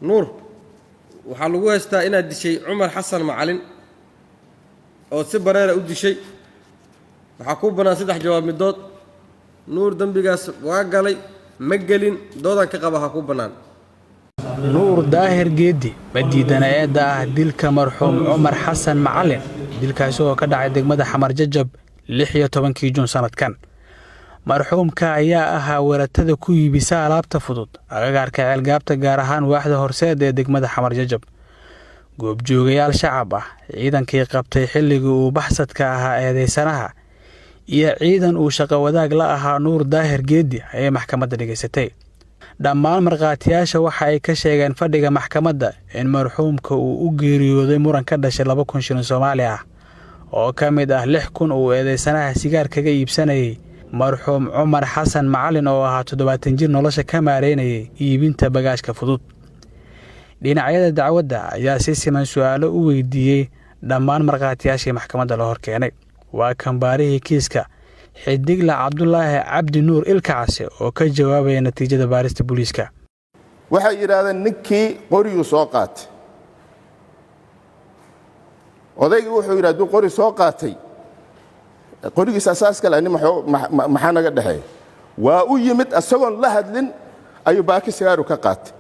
Nuur, waxaa lagu haystaa inaad dishay Cumar Xasan Macalin ood si bareera u dishay. Waxaa kuu bannaan saddex jawaab midood. Nuur dembigaas waa galay, ma gelin, doodaan ka qaba ha kuu bannaan. Nuur Daahir Geeddi ma diidana eedda ah dilka marxuum Cumar Xasan Macalin, dilkaasi oo ka dhacay degmada Xamar Jajab 16-kii Juun sanadkan. Marxuumka ayaa ahaa weratada ku iibisa alaabta fudud agagaarka Ceelgaabta, gaar ahaan waaxda Horseed ee degmada Xamar Jajab. Goobjoogayaal shacab ah, ciidankii qabtay xilligii uu baxsadka ahaa eedeysanaha iyo ciidan uu shaqo wadaag la ahaa Nuur Daahir Geeddi ayay maxkamadda dhegaysatay. Dhammaan markhaatiyaasha waxa ay ka sheegeen fadhiga maxkamadda in marxuumka uu u geeriyooday muran ka dhashay 2000 shilin Soomaali ah oo ka mid ah 6000 uu eedeysanaha sigaar kaga iibsanayay marxuum Cumar Xasan Macalin oo ahaa 70 jir nolosha ka maareynayay iibinta bagaashka fudud. Dhinacyada dacwadda ayaa si siman su-aalo u weydiiyey dhammaan markhaatiyaashii maxkamadda la hor keenay. Waa kan baarihii kiiska, Xidigla Cabdulaahi Cabdi Nuur Ilkacase, oo ka jawaabaya natiijada baarista booliiska. Waxay yidhaahdeen ninkii qoriyuu soo qaatay. Odaygii wuxuu yidhi, hadduu qori soo qaatay, qorigiisa asaaska le, maxaa naga dhexeeya? Waa u yimid, isagoon la hadlin ayuu baaki sigaaru ka qaatay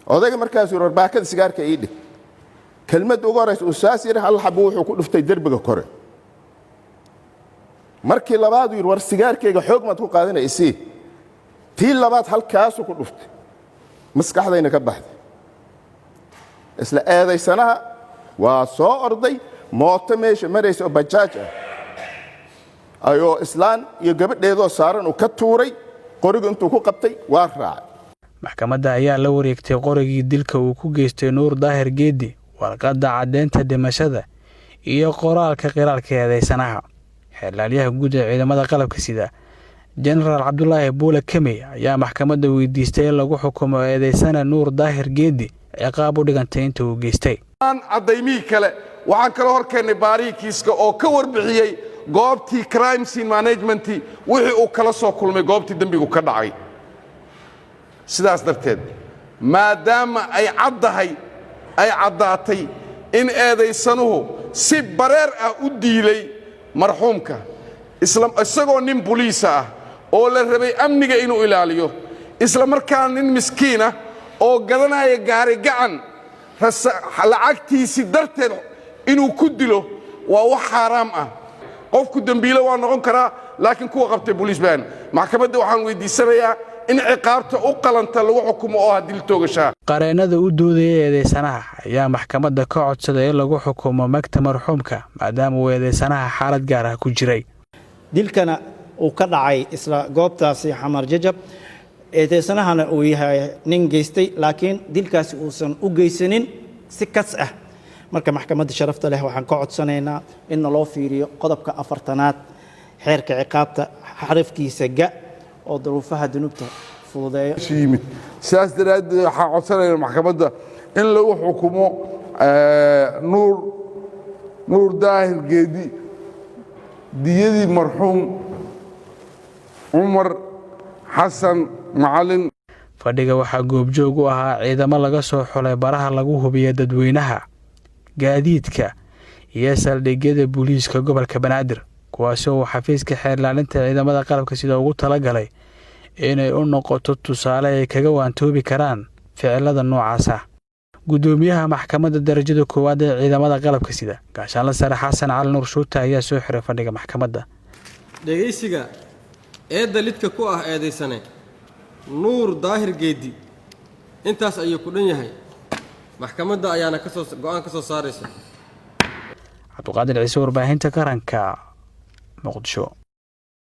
odayga. Markaasuu yidhi, war baakada sigaarka ii dhig. Kelmadda ugu horraysa uu saas yidhi, hal xabu wuxuu ku dhuftay derbiga kore. Markii labaad uu yidhi, war sigaarkayga xoog maad ku qaadanay, isii. Tii labaad halkaasuu ku dhuftay, maskaxdayna ka baxday. Isla eedaysanaha waa soo orday, mooto meesha maraysa oo bajaaj ah ayuu islaan iyo gabadheedoo saaran uu ka tuuray. Qorigu intuu ku qabtay waa raacay. Maxkamadda ayaa la wareegtay qorigii dilka uu ku geystay Nuur Daahir Geeddi, warqadda caddeynta dhimashada iyo qoraalka qiraalka eedeysanaha. Xeerlaalyaha guud ee ciidamada qalabka sida, Jenaraal Cabdulaahi Buule Kemey, ayaa maxkamadda weydiistay in lagu xukumo eedeysana Nuur Daahir Geeddi ciqaab u dhigantay inta uu geystay. Caddaymihii kale waxaan kaloo hor keennay baarihii kiiska oo ka warbixiyey goobtii crime scene management, wixii uu kala soo kulmay goobtii dembigu ka dhacay. Sidaas darteed, maadaama ay caddahay, ay caddaatay in eedaysanuhu si bareer ah u diilay marxuumka, isagoo nin buliisa ah oo la rabay amniga inuu ilaaliyo, isla markaana nin miskiinah oo gadanaya gaari gacan lacagtiisii darteed inuu ku dilo waa wax xaaraam ah. Qofku dembiilo waa noqon karaa, laakiin kuwa qabtay boliis baan. Maxkamadda waxaan weydiisanayaa in ciqaabta u qalanta lagu xukumo oo ah dil toogashaa. Qareennada u doodaya eedeysanaha ayaa maxkamadda ka codsaday in lagu xukumo magta marxuumka, maadaama uu eedeysanaha xaalad gaar ah ku jiray. Dilkana uu ka dhacay isla goobtaasi Xamar Jajab, eedeysanahana uu yahay nin geystay, laakiin dilkaasi uusan u geysanin si kas ah. Marka maxkamadda sharafta leh waxaan ka codsanaynaa in naloo fiiriyo qodobka 40aad xeerka ciqaabta, xarafkiisa ga, oo duruufaha dunuubta fududeeyo. Yimid sidaas daraaddeed waxaan codsanayna maxkamadda in lagu xukumo Nuur Daahir Geedi diyadii marxuum Cumar Xasan Macalin. Fadhiga waxaa goobjoog u ahaa ciidamo laga soo xulay baraha lagu hubiya dadweynaha, gaadiidka iyo saldhigyada booliiska gobolka Banaadir, kuwaasi oo uu xafiiska xeerlaalinta ciidamada qalabka sida ugu talagalay inay u noqoto tusaale ay kaga waantoobi karaan ficilada noocaas ah. Guddoomiyaha maxkamadda darajada koowaad ee ciidamada qalabka sida, Gaashaanla Sare Xasan Cali Nuur Shuute, ayaa soo xiray fadhiga maxkamadda. Dhegaysiga eedda lidka ku ah eedaysane Nuur Daahir Geeddi intaas ayuu ku dhan yahay. Maxkamadda ayaana kasoo go-aan ka soo saaraysa. Cabduqaadir Ciise, warbaahinta qaranka, Muqdisho.